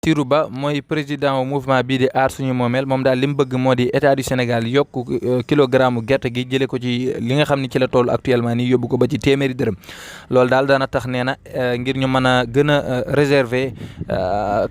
Bassirou Ba mooy président wu mouvement bii di aar suñu moomeel moom daal li mu bëgg moo di état du Sénégal yokk kilogramme gerte gi jëlee ko ci li nga xam ne ci la toll actuellement nii yóbbu ko ba ci téeméeri dërëm loolu daal dana tax nee na ngir ñu mën a gën a réserver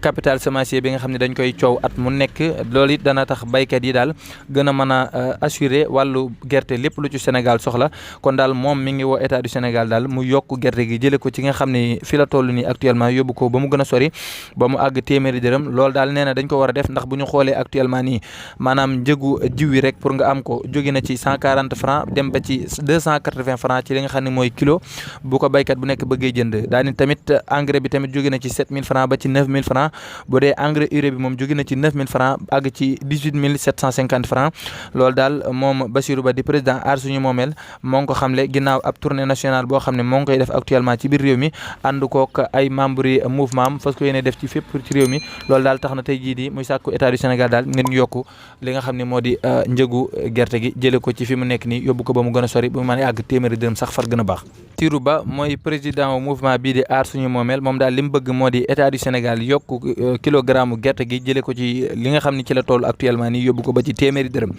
capital semencier bi nga xam ne dañ koy coow at mu nekk loolu it dana tax baykat yi daal gën a mën a assurer wàllu gerte lépp lu ci Sénégal soxla kon daal moom mi ngi woo état du Sénégal daal mu yokk gerte gi jëlee ko ci nga xam ne fi la toll nii actuellement yóbbu ko ba mu gën a sori ba mu àgg téeméeri dërëm loolu daal nee na dañ ko war a def ndax bu ñu xoolee actuellement nii maanaam njëgu jiw wi rek pour nga am ko jóge na ci 140 francs dem ba ci 280 francs ci li nga xam ne mooy kilo bu ko baykat bu nekk bëggee jënd daani tamit engrais bi tamit jóge na ci 7000 francs ba ci 9000 francs bu dee engrais urée bi moom jóge na ci 9000 francs àgg ci 18750 francs loolu daal moom Bassirou Ba di président aar suñu moomeel moo ngi ko xamle ginnaaw ab tournée nationale boo xam ne moo ngi koy def actuellement ci biir réew mi ànd kook ay membres yi mouvement am fas ko yéene def ci fépp ci réew mi loolu daal tax na tey jii di muy sàkku état du Sénégal daal ngeen ñu yokku li nga xam ne moo di njëgu gerte gi jëlee ko ci fi mu nekk nii yóbbu ko ba mu gën a sori ba mu mën a àgg téeméeri dërëm sax far gën a baax. Bassirou Ba mooy président wu mouvement bii di aar suñu moomeel moom daal li mu bëgg moo di état du Sénégal yokk kilogramme gerte gi jëlee ko ci li nga xam ne ci la toll actuellement nii yóbbu ko ba ci téeméeri dërëm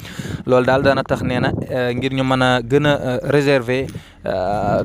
loolu daal dana tax nee na ngir ñu mën a gën a réserver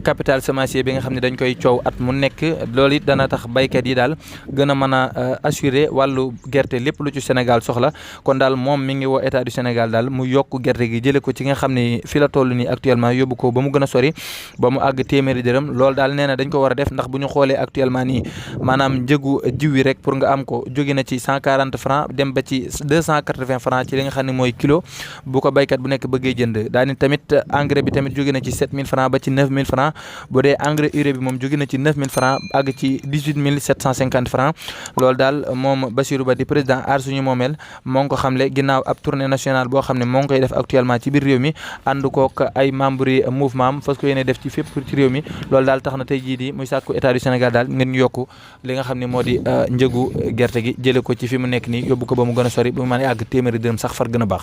capital semencier bi nga xam ne dañ koy coow at mu nekk loolu it dana tax baykat yi daal gën a mën a assurer wàllu gerte lépp lu ci Sénégal soxla kon daal moom mi ngi woo état du Sénégal daal mu yokk gerte gi jëlee ko ci nga xam ne fi la toll nii actuellement yóbbu ko ba mu gën a sori ba mu àgg téeméeri dërëm loolu daal nee na dañ ko war a def ndax bu ñu xoolee actuellement nii maanaam njëgu jiw wi rek pour nga am ko jóge na ci 140 francs dem ba ci 280 francs ci li nga xam ne mooy kilo bu ko baykat bu nekk bëggee jënd daani tamit engrais bi tamit jóge na ci 7000 francs ba ci 9000 francs bu dee engrais urée bi moom jóge na ci 9000 francs àgg ci 18750 francs loolu daal moom Bassirou Ba di président aar suñu moomeel moo ngi ko xamle ginnaaw ab tournée nationale boo xam ne moo ngi koy def actuellement ci biir réew mi ànd kook ay membres yi mouvement am fas ko yéene def ci fépp ci réew mi loolu daal tax na tey jii di muy sàkku état du Sénégal daal ngeen ñu yokku li nga xam ne moo di njëgu gerte gi jëlee ko ci fi mu nekk nii yóbbu ko ba mu gën a sori ba mu mën a àgg téeméeri dërëm sax far gën a baax.